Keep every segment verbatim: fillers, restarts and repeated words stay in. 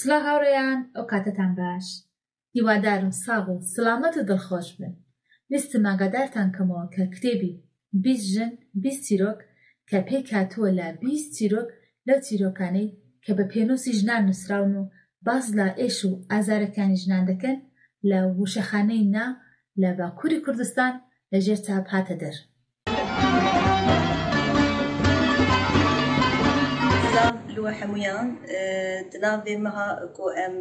Silav hawreyan, ewqatetan baş. Hîwadar im sax û silamet û dilxweş bin. Lîstim agadartan kemo ke kitêbî bîst jin, bîst çîrok ke pêk hatiye le bîst çîrok, lew çîrokanê ke bi pênûsî jinan nusrawin û bas la êş û azarekanî jinan dikin, le wişexaneyî na le Bakurî Kurdistan li jêr çap hate der. Silav li we hemûyan. E, di nav vê meha ku em,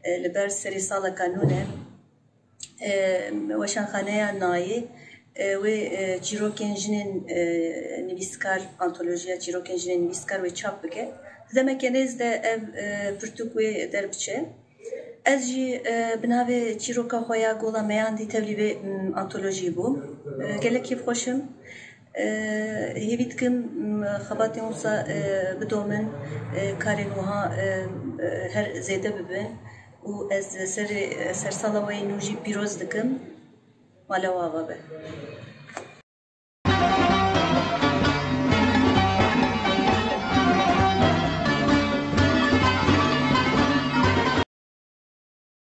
e, li ber serê saleka nû ne, e, Weşanxaneya Nayê, e, wê, e, çîrokên jinên, e, nivîskar, antolojiya çîrokên jinên nivîskar wê çap bike. Di demeke nêz de ev, e, pirtûk wê derbiçe. Ez jî, e, bi navê çîroka xwe ya Gola Meyandî tevlî vê, m, antolojiyê bûm. E, gelek kêfxweş im. E, hêvî dikim, m, xebatên wisa, e, bidomin, e, karên wiha, e, e, her zêde bibin û ez serê, sersala we yê nû jî pîroz dikim. Mala we ava be.